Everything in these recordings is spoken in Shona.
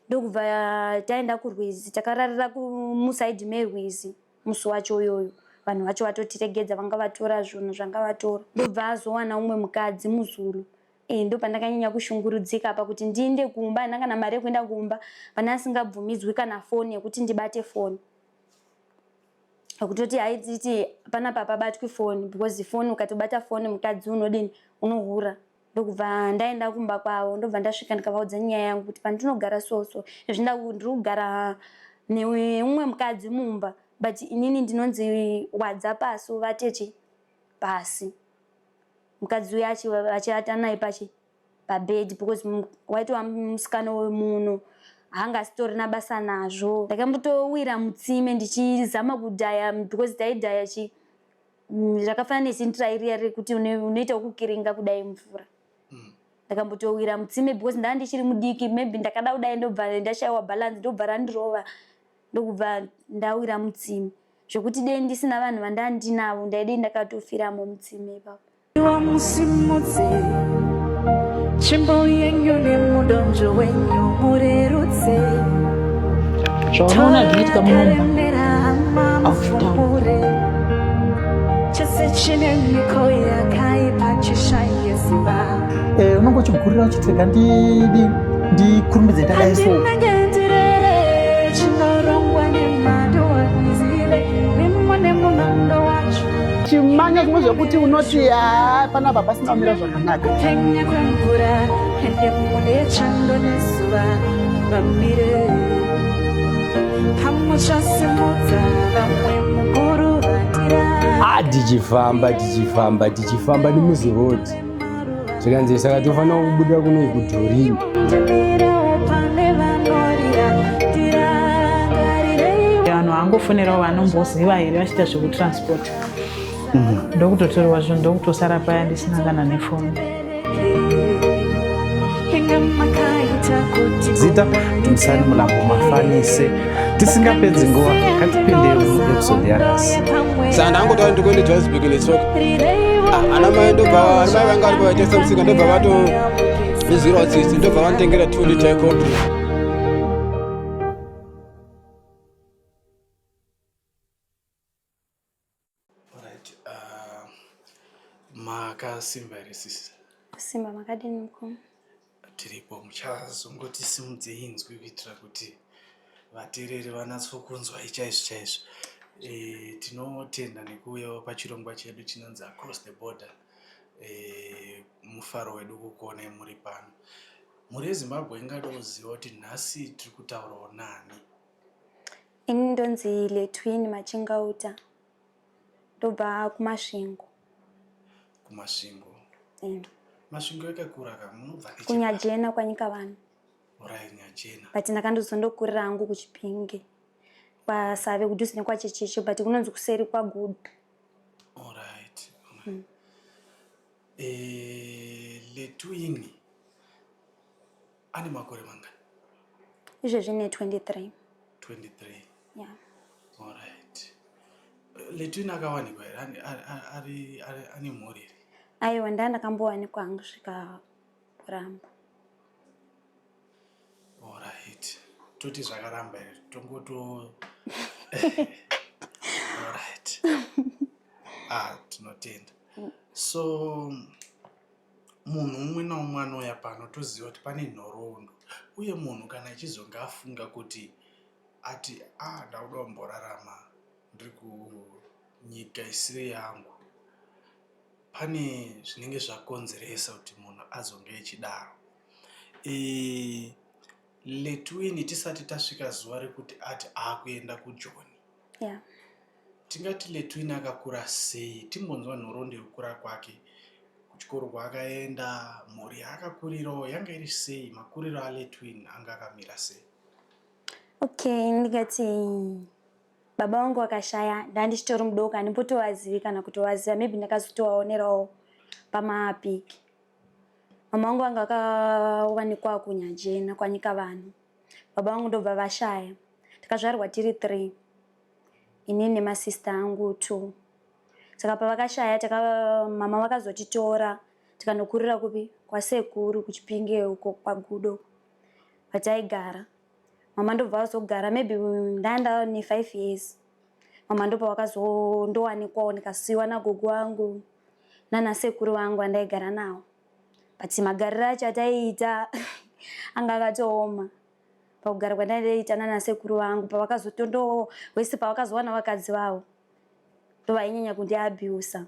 Ndokubva taenda kurwizi, takararira musaidhi merwizi musi wacho uyoyo. Vanhu vacho vatotiregedza vanga vatora zvinhu zvanga vatora. Ndobva azowana umwe mukadzi muZulu. Eh, ndopandakanyanya kushungurudzika apa kuti ndiinde kumba handina kana mari yekuenda kumba pane asingabvumidzwi kana foni yekuti ndibate foni. Kutoti haititi panapa hapabatwi foni because foni ukatobata foni mukadzi unodini unohura. Ndokubva ndaenda kumba kwavo ndobva ndasvika ndikavaudza nyaya yangu kuti pandinogara so so izvi ndiri kugara neumwe mukadzi mumba but inini ndinonzi wadza pasi uvate chi pasi mukadzi uya achiata naye pachi pabed because waitova musikana wemuno haanga asitorina basa nazvo ndakambotowira mutsime ndichizama kudhaya because taidhaya chi Zvakafanana nesintra riya rekuti unoita wekukiringa kudai mvura. Ndakambotowira mutsime because ndanga ndichiri mudiki maybe ndakada kudai ndobva ndashaiwa balance ndobva randirova ndokubva ndawira mutsime zvekuti dei ndisina vanhu vandanga ndinavo ndaidei ndakatofiramo mutsime ipapo. Wamusimudze tsvimbo yenyu nemudonzvo wenyu murerutse. Zvaunoona zvinoitika munomba mufumure chese chine miko yakaipa chishaye simba. Eh, unonge uchigurira uchiti rega ndidi ndikurumbidze ndadai so Andinenge ndirere chinorongwa nemhando handizive mimo nemunondo wacho chimanya zvimwe zvekuti unoti haa panapa pasina kumira zvakanaka Kupenya kwemvura ende mune chando nezuva vamire pamuchasimudza vamwe mukuruvatira Ah, tichifamba tichifamba tichifamba nemuziroad zvikanzi saka tofanira kubuda kuno kudhorini ndimirewo pane vanorira ndirangarireiwo Vanhu vangofonerawo vanomboziva here vachiita zvekutransport. Ndokutotorwa zvinhu ndokutosara paya ndisina kana nefoni. Zita Dumisani Mulambo Mafanise. Tisingapedzi nguva ngatipinde muepisode yanhasi. Saka ndangotaura ndikuende Johannesburg netsoka. Ah, ana mai ndobva ana mai vanga varipo vaitengesa musika ndobva vatondizwirawo tsitsi ndobva vanditengera 2 liter yecold drink. Alright, uh, makasimba here sisi? Kusimba makadini mukoma? Tiripo, muchazongoti simudzei inzwi kuitira kuti vateereri vanatsokunzwai chaizvo chaizvo. E, tinotenda nekuuyawo pachirongwa chedu chinonzi Across the Border. E, mufaro wedu kukuonai muri pano. Mhuri yeZimbabwe ingada kuziva kuti nhasi tiri kutaurawo nani? Ini ndonzi Letwin Machingauta ndobva kuMasvingo. Kumasvingo. Mm. Masvingo yakakura ka munobva neche Kunyajena kwanyika vanhu. Orai Nyajena. But ndakandozondokurira hangu kuChipinge. Kwasave kudhuze nekwaChecheche but kunonzi kuseri kwaGudo. Alright. Mm. Eh, Letwin ane makore mangani? Izvezvi ne 23. 23. Yeah. Alright. Letwin akawanikwa here? Ane ari ane mhuri here? Aiwa ndaa ndakambowanikwa hangu zvikaramba. Alright. Toti zvakaramba here? Tongoto Alright. Ah, tinotenda. So munhu umwe naumwe anouya pano toziva kuti pane nhoroondo uye munhu kana achizonge afunga kuti ati a ah, ndakuda kumborarama ndiri kunyika isiri yangu pane zvinenge zvakonzeresa kuti munhu azonge echidaro e, letwini tisati tasvika zuva rekuti ati akuenda kujoni yeah. Tingati Letwin akakura sei? Timbonzwa nhoroondo yekukura kwake, kuchikoro kwaakaenda, mhuri yaakakurirawo yanga iri sei, makuriro aLetwin anga akamira sei? Okay, ndingati baba vangu vakashaya ndandichitori mudoko handimbotovazivi kana kutovaziva maybe ndakazotovaonerawo pamapiki. Mama vangu vanga vakawanikwa kuNyajena kwanyika vanhu. Baba vangu ndobva vashaya. Takazvarwa tiri 3. Inini nemasister angu 2. Saka pavakashaya taka mama vakazotitora tikanokurira kupi kwasekuru kuChipinge uko kwaGudo kwataigara. Mama ndobva vazogara maybe ndanda ne5 years. Mama ndopavakazondowanikwawo ndikasiyiwa nagogo wangu nanasekuru vangu vandaigara navo. But magariro acho ataiita anga akatooma pakugara kwandaiita nanasekuru vangu pavakazotondo wese pavakazowana vakadzi vavo ndovainyanya kundiabusa.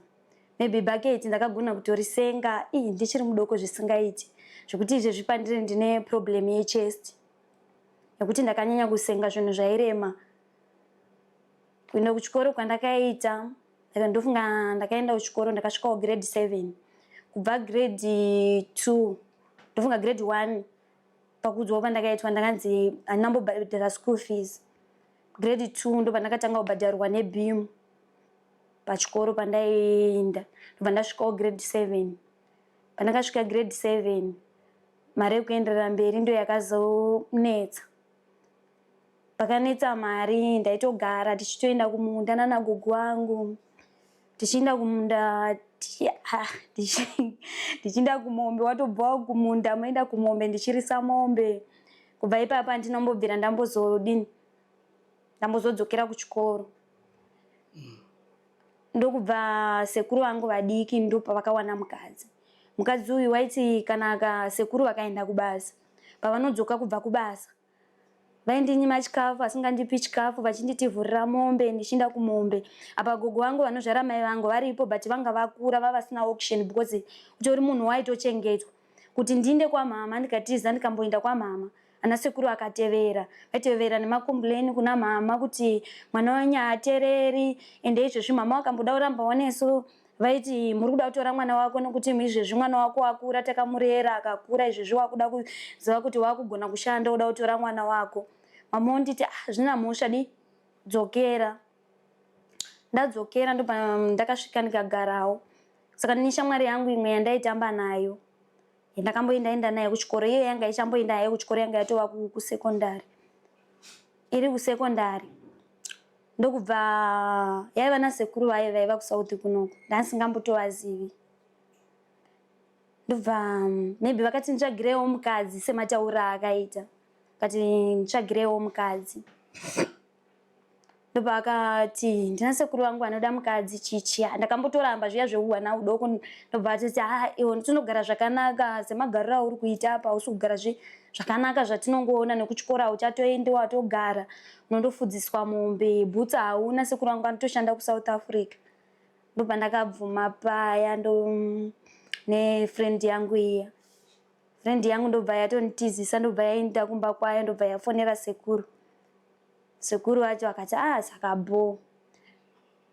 Maybe bucket ndakagona kutorisenga ii ndichiri mudoko zvisingaiti zvekuti izvezvi pandiri ndine problem yechest nekuti ndakanyanya kusenga zvinhu zvairema. Kuenda kuchikoro kwandakaita ndofunga ndakaenda kuchikoro ndakasvikawo grade 7 kubva grade 2 ndofunga grade 1 pakuudzwa pandakaitwa ndakanzi handina mbobhadhara school fees. Grade 2 ndopandakatanga kubhadharwa neBEAM pachikoro pandaienda ndobva ndasvikawo grade 7. Pandakasvika grade 7 mari yekuenderera mberi ndo yakazonetsa. Pakanetsa mari ndaitogara tichitoenda kumunda nanagogo vangu tichienda kumunda tichienda kumombe watobvawo kumunda moenda kumombe ndichirisa mombe. Kubva ipapa handinombobvira ndambozodini ndambozodzokera kuchikoro. Ndokubva sekuru vangu vadiki ndopavakawana mukadzi. Mukadzi uyu waiti kana sekuru vakaenda kubasa pavanodzoka kubva kubasa vaindinyima chikafu vasingandipi chikafu vachinditivhurira mombe ndichienda kumombe. Apa gogo vangu vanozvara mai vangu varipo but vanga vakura vavasina option because utori munhu waitochengetwa. Kuti ndiinde kwamama ndikatiza ndikamboenda kwamama ana sekuru akatevera vaitevera nemakomplaini kuna mama kuti mwana wenyu haatereri ende izvezvi mama vakamboda kuramba nesu vaiti muri kuda kutora mwana wako nekuti izvezvi mwana wako akura takamurera akakura izvezvi wakuda kuziva kuti wakugona kushanda uda kutora mwana wako. Mama onditi ah zvina mhosva di dzokera. Ndadzokera ndopa ndakasvika ndikagarawo. Saka ndine shamwari yangu imwe yandaitamba nayo yandakamboenda enda nayo kuchikoro iye yanga ichamboenda hayo kuchikoro yanga yatova kusekondari iri kusekondari ndokubva yaiva nasekuru vayo vaiva kusouth kunoku ndandisingambotovazivi ndobva maybe vakati nditsvagirewo mukadzi sematauriro aakaita kati nditsvagirewo mukadzi ndobva akati ndina sekuru vangu vanoda mukadzi chichiya ndakambotoramba zviya zveuhwana hudoko ndobva atiti ha iwe tinogara zvakanaka semagariro auri kuita apa hausi kugara zvakanaka zvatinongoona nekuchikoro hauchatoendi watogara unondofudziswa mombe bhutsu hauna sekuru vangu vanotoshanda kusouth Africa ndobva ndakabvuma paya ndo nefriend yangu iya friend yangu ndobva yatonditizisa ndobva yaenda kumba kwayo ndobva yafonera sekuru sekuru vacho vakati ah saka bho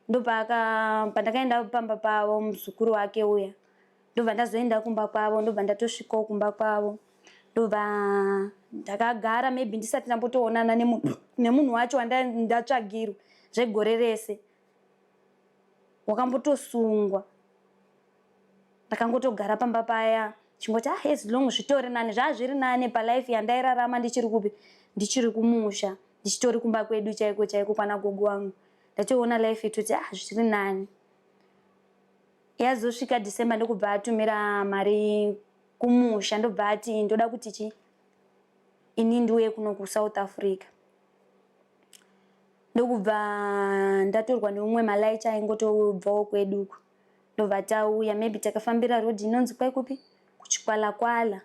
ndobva pandakaenda pamba pavo muzukuru wake uya ndobva ndazoenda kumba kwavo ndobva ndatosvikawo kumba kwavo ndobva ndakagara maybe ndisati ndambotoonana nemunhu wacho wandatsvagirwa zvegore rese wakambotosungwa ndakangotogara pamba paya chingoti ah as long zvitori nani zvaa zviri nani palife yandairarama ndichiri kupi ndichiri kumusha ndichitori kumba kwedu chaiko chaiko kwana gogo wangu ndatoona life itoti ah zviri nani yazosvika December ndokubva atumira mari kumusha ndobva ati ndoda kuti chi ini ndiuye kuno kusouth Africa ndokubva ndatorwa neumwe malaicha aingotobvawo kweduku ndobva tauya maybe takafambira road inonzi kwaikupi kuchikwalakwala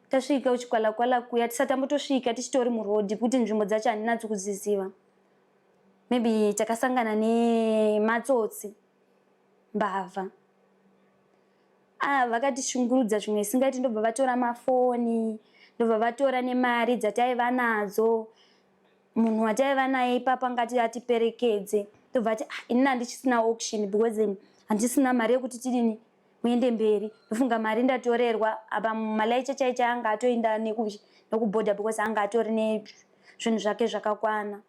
tasvika kuchikwalakwala kuya tisati tambotosvika tichitori murodhi kuti nzvimbo dzacho handinatsi kudziziva maybe takasangana nematsotsi mbavha ah vakatishungurudza zvimwe isingaiti ndobva vatora mafoni ndobva vatora nemari dzataiva nadzo munhu wataiva naye ipapo angati atiperekedze ndobva ati ah, inini handichisina option because handisina mari yekuti tidini muende mberi ndofunga mari ndatorerwa apa malaicha chaicha anga atoenda nekubhodha because anga atori nezvinhu zvake zvakakwana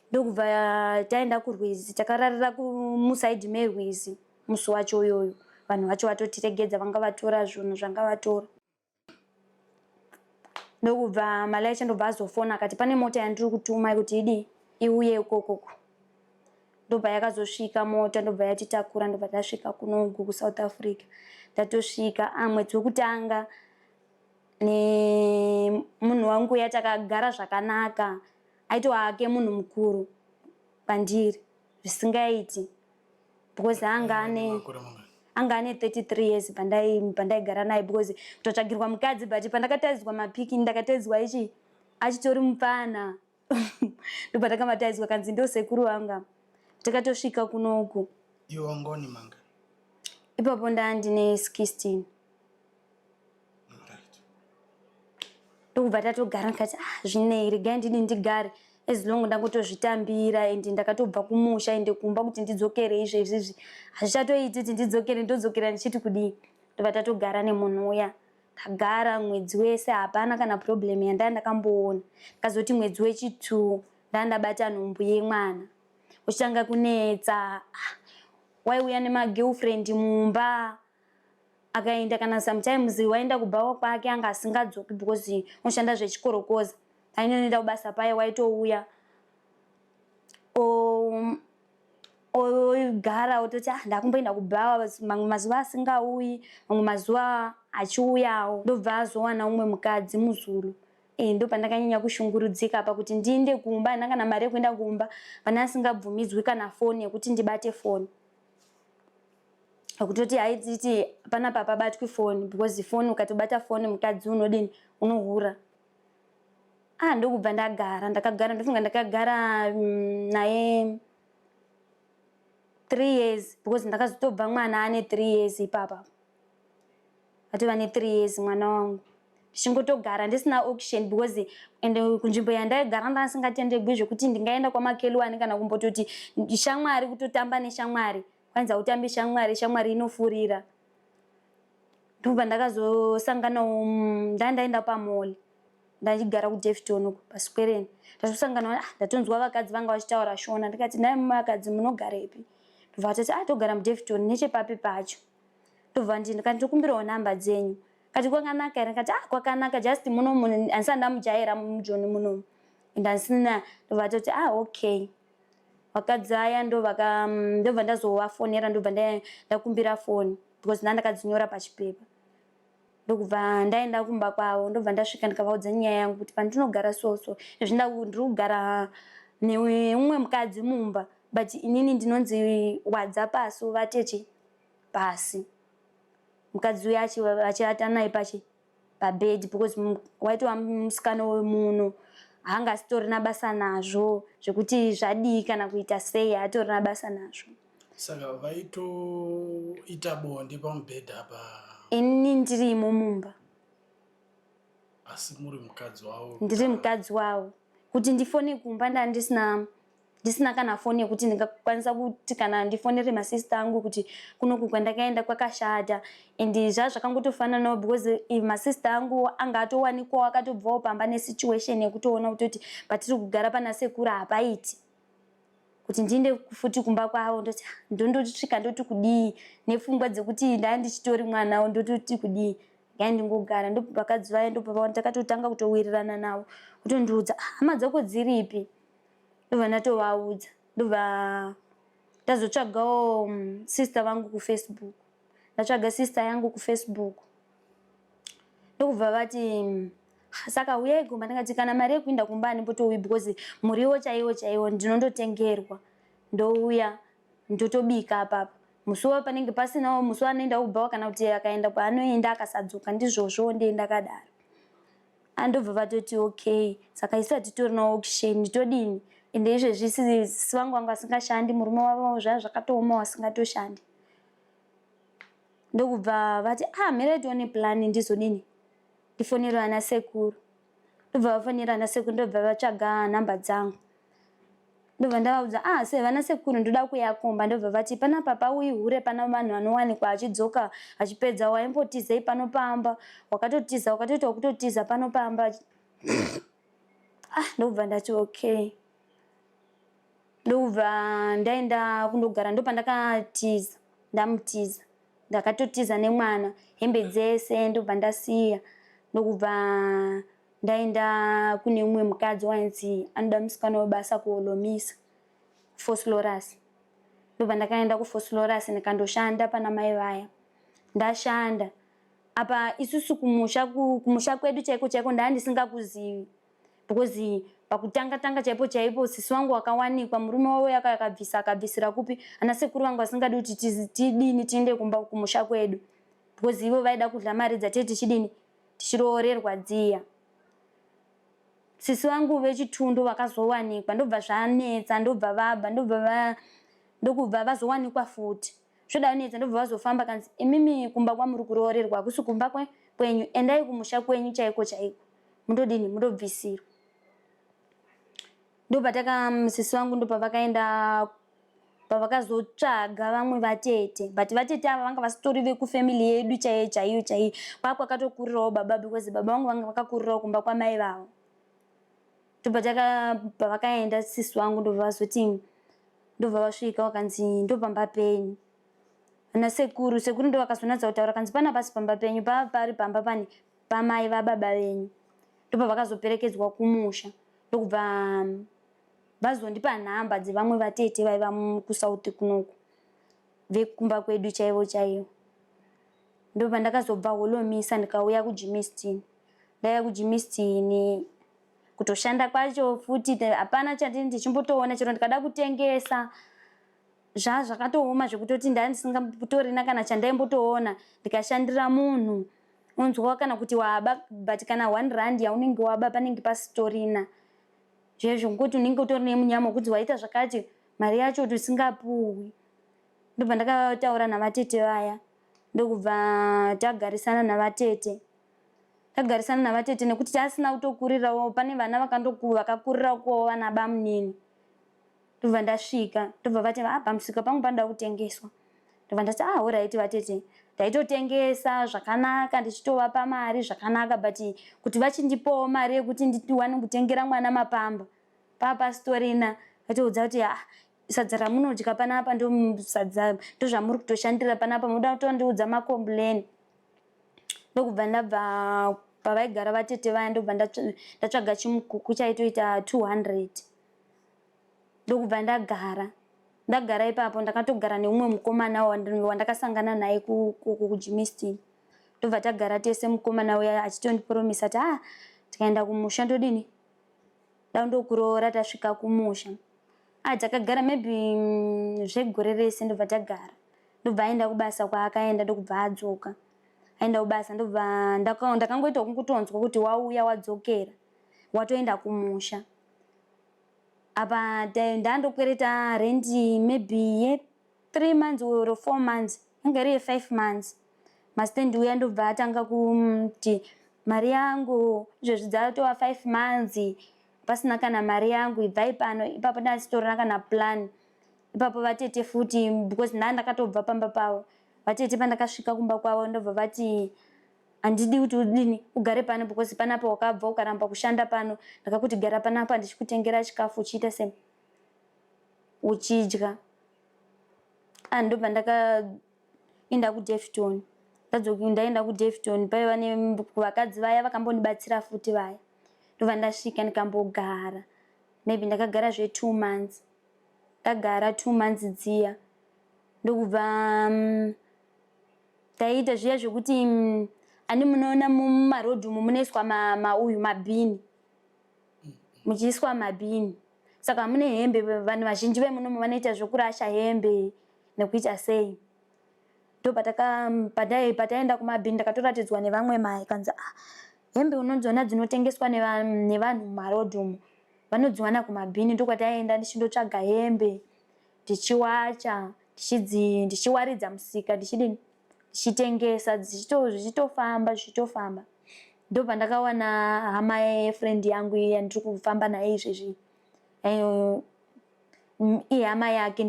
ndokubva taenda kurwizi takararira musaidhi merwizi musi wacho uyoyo vanhu vacho vatotiregedza vanga vatora zvinhu zvanga vatora ndokubva malaicha ndobva azofona akati pane mota yandiri kutuma kuti idi iuye ikokoko ndobva yakazosvika mota ndobva yatitakura ndobva tasvika kunoku kusouth Africa ndatosvika ah, mwedzi wekutanga nemunhu wangu uya takagara zvakanaka aitova hake munhu mukuru kwandiri zvisingaiti because anga ane anga ane 33 years pandaigara naye because kutotsvagirwa mukadzi but pandakataidzwa mapiki ndakataidzwa ichi achitori mupfana ndopandakamataidzwa kanzi ndo sekuru vanga takatosvika kunoku. Iwe wanga une manga? Ipapo ndaa ndine 16. Ndokubva tatogara ndikati ah, zvinei regai ndini ndigare as long ndangotozvitambira and ndakatobva kumusha ende kumba kuti ndidzokere izvezvi izvi hazvichatoiti kuti ndidzokere ndodzokera ndichiti kudii. Ndobva tatogara nemunhu uya ndagara mwedzi wese hapana kana problem yandaa ndakamboona. Ndakazoti mwedzi wechitwo ndaa ndabata nhumbu yemwana uchitanga kunetsa ah, waiuya nemagirlfriend mumba akaenda kana sometimes waenda kubhawa kwake anga asingadzoki because unoshanda zvechikorokoza ainonoenda kubasa paye waitouya ogara ototi ah, ndakumboenda kubhawa mamwe mazuva asingauyi mamwe mazuva achiuyawo ndobva azowana umwe mukadzi muzulu e, ndopandakanyanya kushungurudzika apa kuti ndiinde kumba handina kana mari yekuenda kumba vana asingabvumidzwi kana foni yekuti ndibate foni kutoti haititi panapa pabatwi foni because foni ukatobata foni mukadzi unodini unohura ah ndokubva ndagara ndakagara ndofunga ndakagara naye 3 years because ndakazotobva mwana ane 3 years ipapa atova ne 3 years mwana wangu ndichingotogara ndisina auction because ende kunzvimbo yandaigara ndasingatendegwi zvekuti ndingaenda kwamakeluwani kana kumbototi shamwari kutotamba neshamwari kwanzi hautambi shamwari shamwari inofurira ndobva ndakazosanganawo ndandaenda pamall ndachigara kuDevton uko paSikwereni ndazosangana ah, ndatonzwa vakadzi vanga vachitaura Shona ndikati nhai vakadzi munogarepi ndobva vatoti ah togara muDevton nechepapi pacho ndobva nditi ndikati ndokumbirawo nhamba dzenyu kati kwakanaka here ndikati ah kwakanaka just muno munhu handisati ndamujaira mujoni munomu and handisina ndobva vatoti ah okay vakadzi aya ndovaka ndobva ndazovafonera ndobva ndakumbira foni because ndandakadzinyora pachipepa ndokubva ndaenda kumba kwavo ndobva ndasvika ndikavaudza nyaya yangu kuti pandinogara so so izvi ndiri kugara neumwe mukadzi mumba but inini ndinonzi wadza pasi uvatechi pasi mukadzi uya achivata naye pachi pabed because waitova musikana wemuno haanga asitorina basa nazvo zvekuti zvadii kana kuita sei haatorina basa nazvo. Saka vaitoita bonde pamubhedha apa? Ini ndirimo mumba. Asi muri mukadzi wavo? Ndiri mukadzi wavo. Kuti ndifone kumba ndandisina ndisina kana foni yekuti ndingakwanisa kuti kana ndifonere masista angu kuti kunoku kwandakaenda kwakashata and zvaa zvakangotofananawo because masista angu anga atowanikwawo akatobvawo pamba nesituation yekutoona kutoti patiri kugara pana sekuru hapaiti kuti ndiende futi kumba kwavo ndoti ah, ndondosvika ndoti kudii nepfungwa dzekuti ndaa ndichitori mwana ndototi kudii ngai ndingogara ndopakadzi vaya ndopavaona takatotanga kutowirirana navo kutondiudza ah, hama dzako dziripi ndobva ndatovaudza ndobva ndazotsvagawo sister vangu kufacebook ndatsvaga sister yangu kufacebook ndokubva vati saka huyai kumba ndikati kana mari yekuinda kumba handimbotouyi because muriwo chaiwo chaiwo ndinondotengerwa ndouya ndotobika apapa musi wa panenge pasinawo musi waanoenda kubhawa kana kuti akaenda kwaanoenda akasadzoka ndizvozvo ndee ndakadaro andobva vatoti okay saka isu hatitorina auction todini ende izvezvi sisi vangu vanga vasingashandi murume wavo zvaa zvakatooma wasingatoshandi ndokubva vati ah mirai tione plan ndizodini ndifonere ana sekuru ndobva vafonera ana sekuru ndobva vatsvaga nhamba dzangu ndobva ndavaudza ah se vana sekuru ndoda kuya kumba ndobva vati panapa pauyi hure pana vanhu vanowanikwa achidzoka achipedza waimbotizei pano pamba wakatotiza wakatoita wekutotiza pano pamba ah ndobva ndati okay ndobva ndaenda kundogara ndopandakatiza ndamutiza ndakatotiza nemwana hembe dzese ndobva ndasiya ndokubva ndaenda kune umwe mukadzi wainzi anoda musikana webasa kuolomisa Fosloras ndobva ndakaenda kuFosloras ndikandoshanda pana mai vaya ndashanda. Apa isusu kumusha kumusha kwedu chaiko chaiko ndaa ndisingakuzivi because pakutanga tanga chaipo chaipo sisi wangu wakawanikwa murume wavo yaka akabvisa akabvisira kupi ana sekuru vangu vasingadi kuti tidini tiende kumba kumusha kwedu because ivo vaida kudla mari dzatee tichidini tichiroorerwa dziya. Sisi vangu vechitundu vakazowanikwa ndobva zvanetsa ndobva vabva ndobva va ndokubva vazowanikwa futi zvoda netsa ndobva vazofamba kanzi imimi kumba kwamuri kuroorerwa hakusi kumba kwe, kwenyu endai kumusha kwenyu chaiko chaiko mundodini mundobvisirwa ndopataka sisi vangu ndopavakaenda pavakazotsvaga vamwe vatete but vatete ava vanga vasitori vekufamily yedu chaiyo chaiyo chaiyo kwaa kwakatokurirawo baba because baba vangu vanga vakakurirawo kumba kwamai vavo. Ndopataka pavakaenda sisi vangu ndobva vazoti ndobva vasvika vakanzi ndopamba penyu ana sekuru. Sekuru ndo vakazonatsa kutaura kanzi pana pasi pamba penyu pava pari pamba pani pamai vababa venyu. Ndopavakazoperekedzwa kumusha ndokubva vazondipa nhamba dzevamwe vatete vaiva kuSouth kunoku vekumba kwedu chaivo chaivo. Ndopandakazobva Holomisa ndikauya kuGermiston. Ndauya kuGermiston kutoshanda kwacho futi hapana chati ndichimbotoona chero ndikada kutengesa zvaa zvakatooma zvekutoti ndaa ndisingatorina kana chandaimbotoona. Ndikashandira munhu unzwa kana kuti waba but kana R1 yaunenge waba panenge pasitorina zvezvo ngokuti unenge utori nemunyama wekuti waita zvakati mari yacho kuti usingapuhwi. Ndobva ndakataura navatete vaya ndokubva tagarisana navatete. Tagarisana navatete nekuti taasina kutokurirawo pane vana vakakurirawo vana bamunini. Ndobva ndasvika ndobva vati ah pamusika pangu panoda kutengeswa. Ndobva ndati ah alright vatete. Ndaitotengesa zvakanaka ndichitovapa mari zvakanaka but kuti vachindipawo mari yekuti ndiwane kutengera mwana mapamba paa pasitorina. Vatoudza kuti ah sadza ramunodya panapa ndo sadza ndozvamuri kutoshandira panapa munoda kutondiudza macomplain. Ndokubva ndabva pavaigara vatete vaya ndobva ndatsvaga chimukuku chaitoita 200 ndokubva ndagara. Ndagara ipapo ndakatogara neumwe mukomana wandakasangana naye kuGermiston. Ndobva tagara tese mukomana uya achitondipromisa kuti ah tikaenda kumusha ndodini ndokuroora tasvika kumusha. Ah takagara maybe zvegore rese ndobva tagara. Ndobva aenda kubasa kwaakaenda ndokubva adzoka. Aenda kubasa ndobva ndakangoita kungotonzwa kuti wauya wadzokera watoenda kumusha. Apa ndandokwereta rendi maybe ye 3 months or 4 months yanga iri ye 5 months. Mastand uya ndobva atanga kuti mari yangu izvezvi dzatova 5 months pasina kana mari yangu ibvai pano. Ipapo ndandisitorina kana plan. Ipapo vatete futi because ndaa ndakatobva pamba pavo. Vatete pandakasvika kumba kwavo ndobva vati handidi kuti udini ugare pano because panapa wakabva ukaramba kushanda pano ndakakuti gara panapa ndichikutengera chikafu uchiita se uchidya. Ah ndobva ndakaenda kuDevton. Ndaenda kuDevton paiva nevakadzi vaya vakambondibatsira futi vaya. Ndobva ndasvika ndikambogara maybe ndakagara zve 2 months. Ndagara 2 months dziya ndokubva taiita zviya zvekuti ani munoona mumarodhi umu munoiswa mauyu mabhini muchiiswa mabhini saka mune hembe vanhu vazhinji vemunomu vanoita zvekurasha hembe nekuita sei. Ndopataenda kumabhini ndakatoratidzwa nevamwe mai kanzi ah hembe unodziona dzinotengeswa nevanhu mumarodhi umu vanodziwana kumabhini. Ndokwataienda ndichindotsvaga hembe ndichiwacha ndichiwaridza musika ndichidini ndichitengesa zvichitofamba zvichitofamba. Ndopandakawana hama yefriend yangu iya yandiri kufamba naye izvezvi. Ihama yake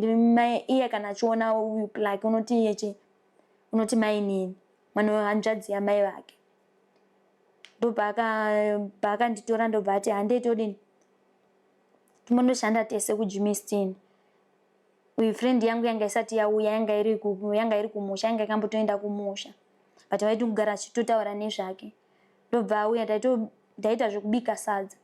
iye kana achiona uyu Plaki unoti iye chi unoti mainini mwana wehanzvadzi yamai vake. Ndopaakanditora ndobva ati handei todini timbondoshanda tese kuGermiston. Uyu friend yangu yanga isati yauya yanga iri kumusha yanga yakambotoenda kumusha but vaiti kugara achitotaura nezvake. Ndobva auya ndaita zvekubika sadza.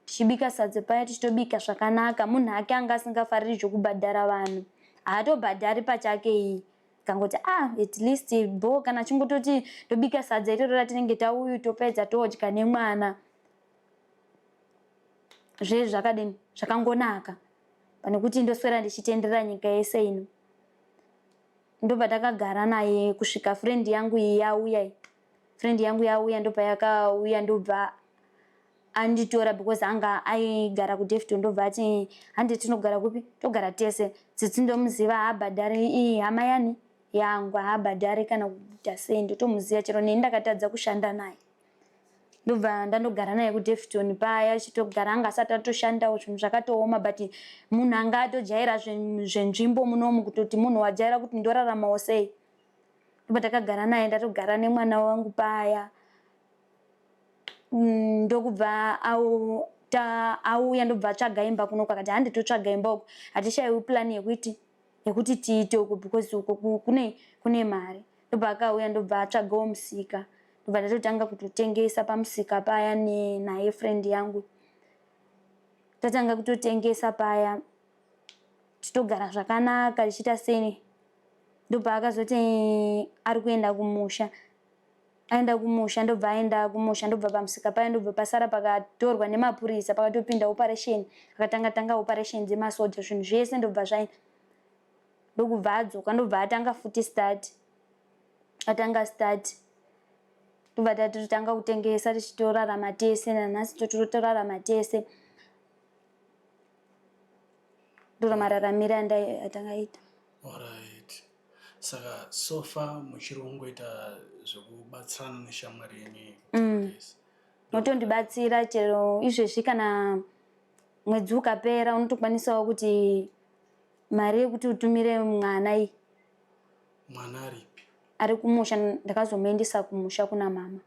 Tichibika sadza paya tichitobika zvakanaka munhu ake anga asingafariri zvekubhadhara vanhu. Haatobhadhari pachake iye. Kangoti ah, at least bo kana chingototi ndobika sadza iroro ratinenge tauyu topedza todya nemwana. Zve zvakadini zvakangonaka pane kuti ndoswera ndichitenderera nyika yese ino. Ndobva takagara naye kusvika friend yangu iyi yauya iyi. Friend yangu yauya ndopayakauya ndobva anditora because anga aigara kuDefton ndobva ati hande tinogara kupi togara tese tsitsi ndomuziva haabhadhari iyi hama yani yangu haabhadhari kana kuita sei ndotomuziva chero neni ndakatadza kushanda naye ndobva ndandogara naye kuDefton paya chitogara anga asati atoshandawo zvinhu zvakatooma but munhu anga atojaira zvenzvimbo munomu kutoti munhu wajaira kuti ndoraramawo sei ndobva takagara naye ndatogara nemwana wangu paya mm, ndokubva auya ndobva atsvaga imba kuno kwakati hande totsvaga imba uko hatishaiwi plan yekuiti yekuti tiite uko because uko kune kune mari ndobva akauya ndobva atsvagawo musika ndobva ndatotanga kutotengesa pamusika paya naye friend yangu tatanga kutotengesa paya titogara zvakanaka tichiita seni ndobva akazoti ari kuenda kumusha aenda kumusha ndobva aenda kumusha ndobva pamusika paya ndobva pasara pakatorwa nemapurisa pakatopinda operation akatanga tanga operation dzemasoja zvinhu zvese ndobva zvaenda ndokubva adzoka ndobva atanga futi start atanga start ndobva tatotanga kutengesa tichitorarama tese nanhasi totorarama tese ndoro mararamire atangaita. Alright. Saka so far muchiri kungoita zvekubatsirana neshamwari yenyu mm. Unotondibatsira chero izvezvi kana mwedzi ukapera unotokwanisawo kuti mari yekuti utumire mwana iyi. Mwana aripi? Ari kumusha ndakazomuendesa kumusha kuna mama.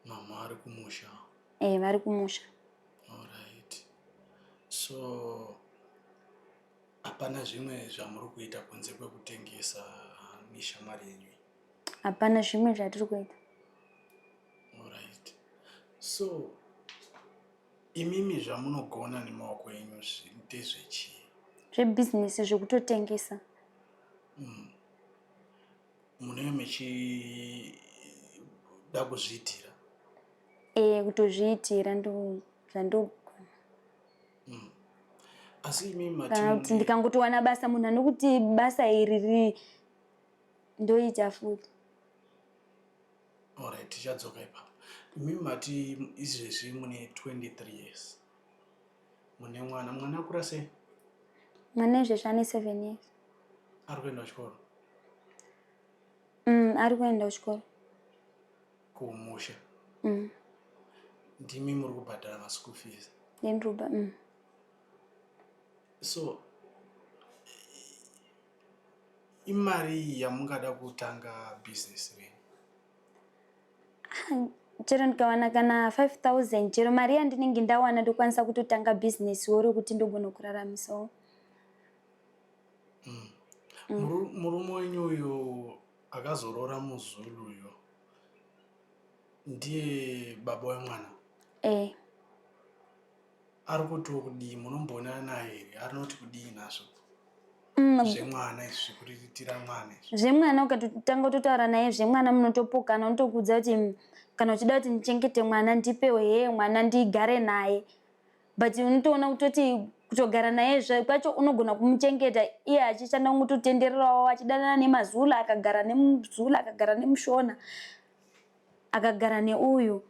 Mama ari kumusha? Eh, vari kumusha. Alright. So hapana zvimwe zvamuri kuita kunze kwekutengesa neshamwari yenyu? Hapana zvimwe zvatiri kuita. Alright. So imimi zvamunogona nemaoko enyu ndezvechii? Zvebhizinesi zvekutotengesa. Mm. Munenge muchida kuzviitira? Eh, kutozviitira ndo zvandogona. Mm. Asi imi mati kana kuti ndikangotowana basa munhu anokuti basa iri riri ndoita futi. Alright, tichadzoka ipapo. Imi mati izvezvi mune 23 years. Mune mwana, mwana akura sei? Mwana izvezvi ane 7 years. Ari kuenda kuchikoro? Mm, ari kuenda kuchikoro. Kumusha? Mm. Ndimi muri kubhadhara maschool fees? Ndini mm. So imari yamungada kutanga business renyu? Ah, chero ndikawana kana 5000 chero mari yandinenge ndawana ndokwanisa kutotanga business wo rekuti ndogona kuraramisawo. Mm. Mm. Murume wenyu uyu akazoroora muZulu uyu ndiye baba wemwana? Eh. Ari kutiwo kudii? Munomboonana naye here? Arinoti kudii nazvo? Mm. Zvemwana izvi zvekuriritira mwana izvi. Zvemwana ukatotanga kutotaura naye zvemwana munotopokana unotokuudza kuti mm, kana uchida kuti ndichengete mwana ndipewo hee mwana ndigare naye but unotoona kutoti kutogara naye kwacho unogona kumuchengeta iye achishanda kungototendererawo achidanana nemazula akagara nemuzula akagara nemushona akagara neuyu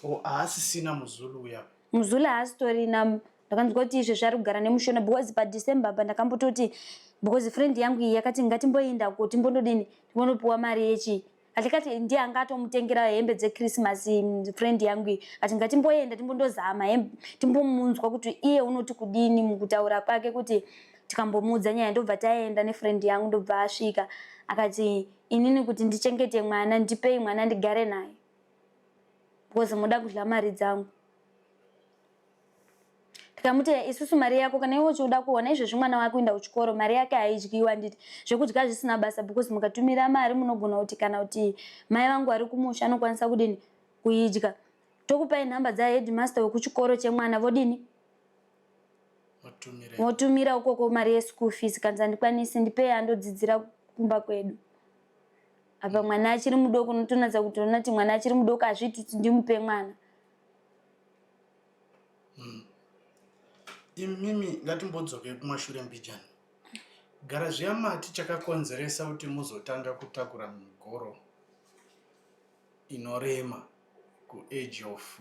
oh, haasisina muzulu uya muzulu haasitorina ndakanzwa kuti izvezvi ari kugara nemushona because padecember apa ndakambototi because friend yangu iyi yakati ngatimboenda ko timbondodini timbondopiwa mari yechii atikati ndiye anga atomutengera hembe dzechristmas mm, friend yangu iyi ati ngatimboenda timbondozama timbomunzwa kuti iye unoti kudini mukutaura kwake kuti tikambomuudza nyaya ndobva taenda nefriend yangu ndobva asvika akati inini kuti ndichengete mwana ndipei mwana ndigare naye because muda kudya mari dzangu tikamuti isusu mari yako kana iwe uchida kuona izvezvi mwana wako kuenda kuchikoro mari yake haidyiwa handiti zvekudya zvisina basa because mukatumira mari munogona kuti kana kuti mai vangu vari kumusha anokwanisa kudini kuidya tokupai nhamba dzaheadmaster wekuchikoro chemwana vodini votumira ukoko mari yeschool fees kanzi handikwanisi ndipei andodzidzira kumba kwedu. Apa mwana achiri mudoko unotonatsa kutoona kuti mwana achiri mudoko hazviiti kuti ndimupe mwana. Imimi ngatimbodzokei kumashure mbijana. Gara zviya mati chakakonzeresa kuti muzotanga kutakura migoro inorema kuage of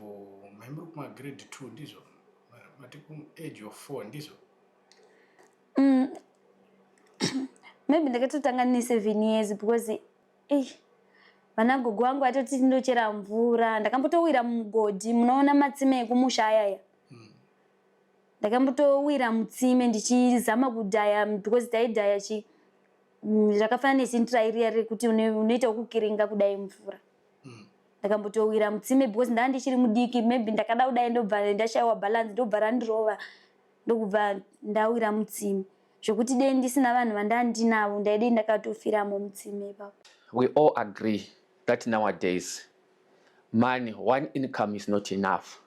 maimuri kumagrade 2 ndizvo mati kuage of 4 ndizvo? Maybe ndakatotanga ndine 7 years because ei vana gogo vangu vatoti ndochera mvura. Ndakambotowira mumugodhi, munoona matsime ekumusha ayaya. Ndakambotowira mutsime ndichizama kudhaya because taidhaya chi zvakafanana nesintra iriya rekuti unoita wekukiringa kudai mvura. Ndakambotowira mutsime because ndanga ndichiri mudiki, maybe ndakada kudai ndobva ndashaiwa balance ndobva randirova ndokubva ndawira mutsime. Zvekuti dei ndisina vanhu vandandinavo ndaidei ndakatofiramo mutsime ipapo. We all agree that nowadays money, one income is not enough.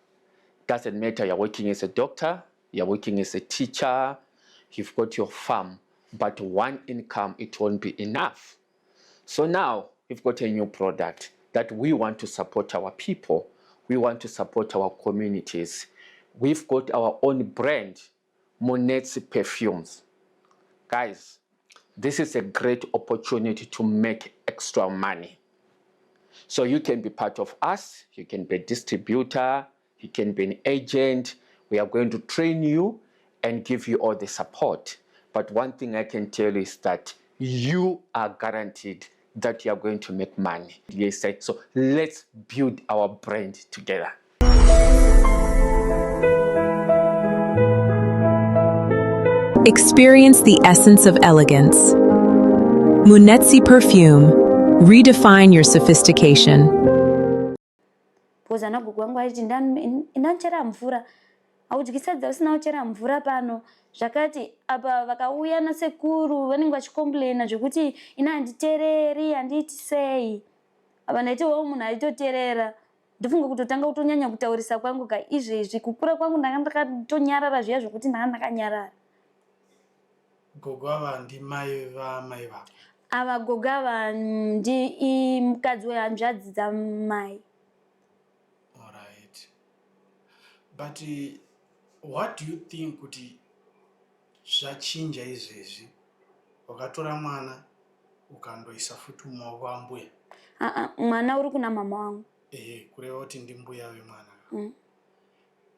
Doesn't matter you're working as a doctor, you're working as a teacher, you've got your farm, but one income, it won't be enough. So now we've got a new product that we want to support our people. We want to support our communities. We've got our own brand, Munetsi Perfumes. Guys, this is a great opportunity to make extra money. So you can be part of us, you can be a distributor, you can be an agent. We are going to train you and give you all the support. But one thing I can tell you is that you are guaranteed that you are going to make money. Yes, so let's build our brand together. Experience the essence of elegance. Munetsi Perfume. Redefine your sophistication. Because ana gogo vangu vaiti ndanchera mvura, haudyi sadza usina kuchera mvura pano. Zvakati apa vakauya nasekuru vanenge vachicomplaina zvekuti ina handitereri, handiiti sei. Apa ndaiti wawo munhu aitoterera. Ndofunga kutotanga kutonyanya kutaurisa kwangu ka izvezvi kukura kwangu ndanga ndakatonyarara zviya zvekuti ndanga ndakanyarara. Gogo ava ndimai vamai vako? Ava gogo ava ndi mukadzi wehanzvadzi dzamai. Alright. But what do you think kuti zvachinja izvezvi? Wakatora mwana ukandoisa futi mumaoko ambuya? Aa, mwana uri kuna mama wangu. Ehe, kureva kuti ndimbuya vemwana.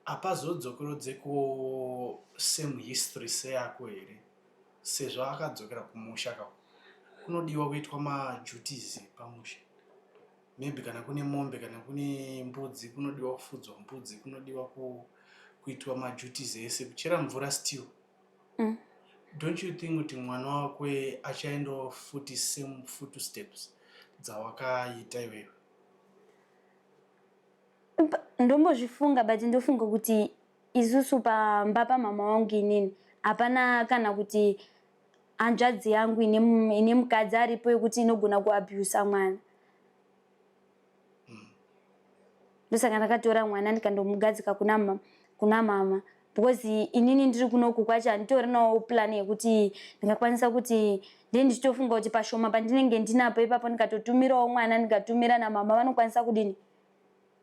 Hapazodzokorodzeko same history seyako here? Sezvo akadzokera kumusha ka, kunodiwa kuitwa maduties pamusha. Maybe kana kune mombe kana kune mbudzi kunodiwa kufudzwa mbudzi, kunodiwa kuitwa maduties ese, kuchera mvura still. Don't you think kuti mwana wako achaendawo futi same footsteps dzawakaita iwewe? Ndombozvifunga, but ndofunga kuti isusu pamba pamama wangu inini hapana kana kuti hanzvadzi yangu ine mukadzi aripo yekuti inogona kuabusa mwana. Ndosaka ndakatora mwana ndikandomugadzika kuna mama because inini ndiri kunoku kwacho handitorinawo plan yekuti ndingakwanisa kuti ndee ndichitofunga kuti pashoma pandinenge ndinapo ipapo ndikatotumirawo mwana ndikatumira namama vanokwanisa kudini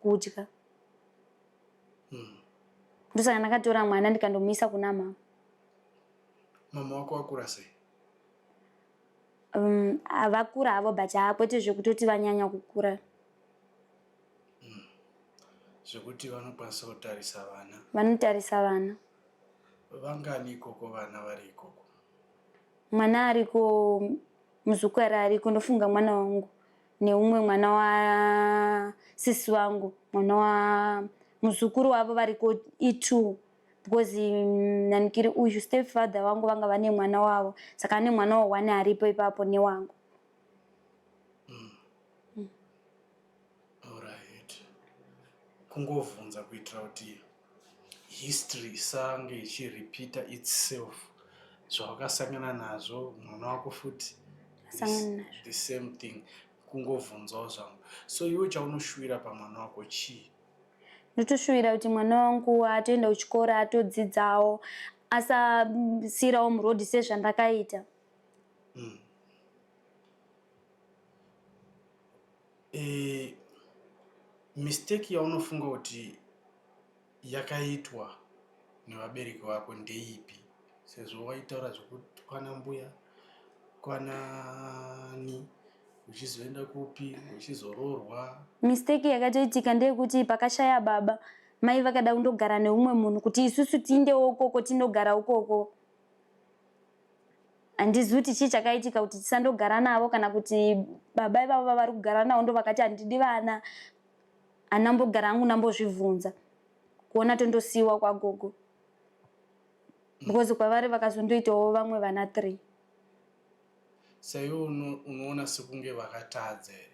kudya. Ndosaka ndakatora mwana ndikandomuisa kuna mama. Mama wako wakura sei? Vakura havo but kwete zvekutoti vanyanya kukura. Zvekuti vanokwanisa kutarisa vana. Vanotarisa vana. Vangani ikoko vana vari ikoko? Mwana ariko, muzukuru ariko, ndofunga mwana wangu neumwe mwana wasisi vangu, mwana wa muzukuru wavo variko i2 because nanikiri uyu stepfather vangu vanga vane mwana wavo, saka ane mwana wa 1 aripo ipapo newangu. Alright. Kungovhunza kuitira kuti history isange ichirepeata itself. Zvawakasangana nazvo mwana wako futi Asangana nazvo. the same thing. Kungovhunzawo zvangu. So iwe chaunoshuwira pamwana wako chii? Ndotoshuwira kuti mwana wangu atoenda kuchikoro atodzidzawo, asasiyirawo murodhi sezvandakaita. E, mistake yaunofunga kuti yakaitwa nevabereki vako ndeipi sezvo waitaura zvekuti kwana mbuya kwanani uchizoenda kupi uchizoroorwa? Mistake yakatoitika ndeyekuti pakashaya baba mai vakada kundogara neumwe munhu kuti isusu tiindewo ukoko tindogara ukoko. Handizivi kuti chii chakaitika kuti tisandogara navo kana kuti baba ivavo vavari kugara navo ndovakati handidi vana. Handina mbogara hangu ndambozvibvunza kuona tondosiiwa kwagogo because kwavari vakazondoitawo vamwe vana 3. Saiwe unoona sekunge vakatadza here?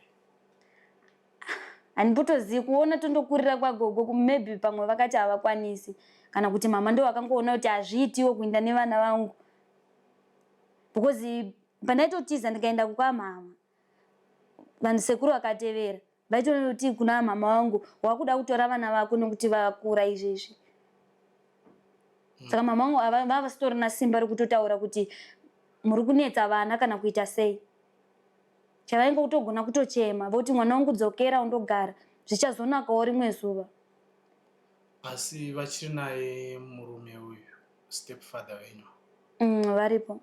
Handimbotozivi kuona tondokurira kwagogo maybe pamwe vakati havakwanisi kana kuti mama ndo vakangoona kuti hazviitiwo kuinda nevana vangu because pandaitotiza ndikaenda kukwamama vanhu sekuru vakatevera vaitonoti kuna mama vangu wakuda kutora vana vako nekuti vakura izvezvi saka mama vangu vava vasitorina simba rekutotaura kuti muri kunetsa vana kana kuita sei chavainge kutogona kutochema voti mwana wangu dzokera undogara zvichazonakawo rimwe zuva. Asi vachiri naye murume uyu step father venyu? Varipo.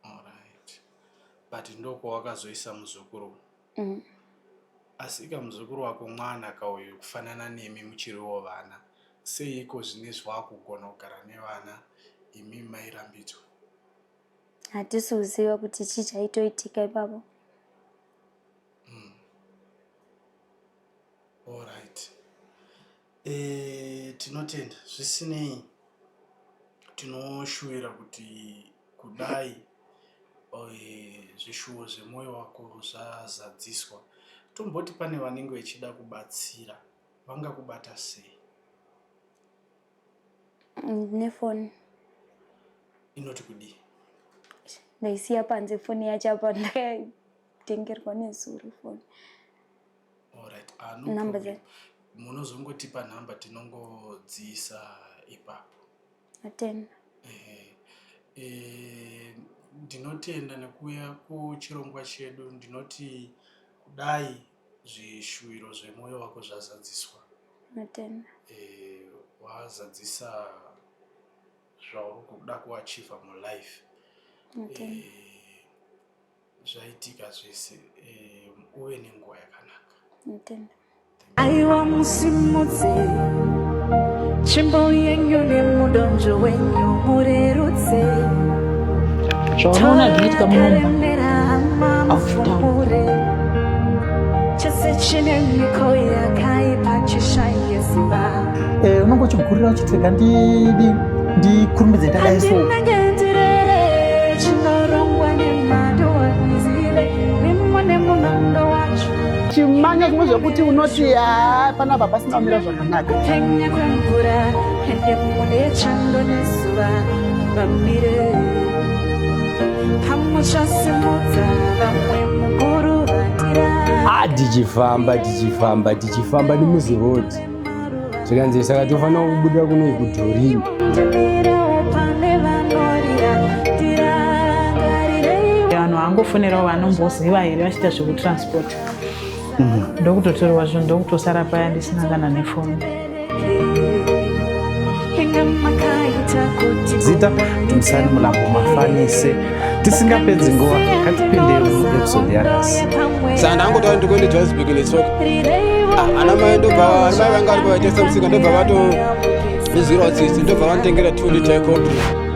Alright. But ndokwawakazoisa muzukuru? Asi ka muzukuru wako mwana ka uyu kufanana nemi muchiriwo vana. Seiko zvinezvi wakugona kugara nevana imi mairambidzwa? Hatisi kuziva kuti chii chaitoitika ipapo. Alright. Eh, tinotenda zvisinei tinoshuwira kuti kudai eh, zvishuwo zvemwoyo wako zvazadziswa tomboti pane vanenge vechida kubatsira vangakubata sei? Nefoni. Inoti kudii? Ndaisiya panze foni yacho apa ndakatengerwa nezuro foni. Alright, ah, no Number problem. Munozongotipa nhamba tinongodziisa ipapo. Atenda. Eh, eh, ndinotenda nekuuya kuchirongwa chedu ndinoti kudai zvishuwiro zvemwoyo wako zvazadziswa. Ndinotenda. Eh, wazadzisa zvauri kuda kuachieva mulife. Ndinotenda. Eh, zvaitika zvese eh, uve nenguva yakanaka. Ndinotenda. Aiwa musimudze tsvimbo yenyu nemudonzvo wenyu murerutse. Zvaunoona zvinoitika munomba Takaremera hama hauzvitauri. mufumure chese chine miko yakaipa chishaye simba. Eh, unonge uchigurira uchiti rega ndidi ndikurumbidze ndadai so. Handinenge ndirere chinorongwa nemado handizive mimo nemunondo wacho. Chimanya zvimwe zvekuti unoti haa panapa pasina kumira zvakanaka. Kupenya kwemvura ende mune chando nezuva vamire pamuchasimudza vamwe mukuru vandira. Ah, tichifamba tichifamba tichifamba nemuziroad zvikanzi saka tofanira kubuda kuno kudhorini. Ndimirewo pane vanorira tirangarirei. Vanhu vangofonerawo vanomboziva here vachiita zvekutransport ndokutotorwa zvinhu ndokutosara paya ndisina kana nefoni. Inga makaita kuti Zita Dumisani Mulambo Mafanise. Tisingapedzi nguva, ngatipinde muepisode yanhasi. Saka ndangotaura ndikuende Johannesburg netsoka. Ah, ana mai ndobva ana mai vanga varipo vaitengesa musika ndobva vatondizwirawo tsitsi ndobva vanditengera 2 liter yecold drink.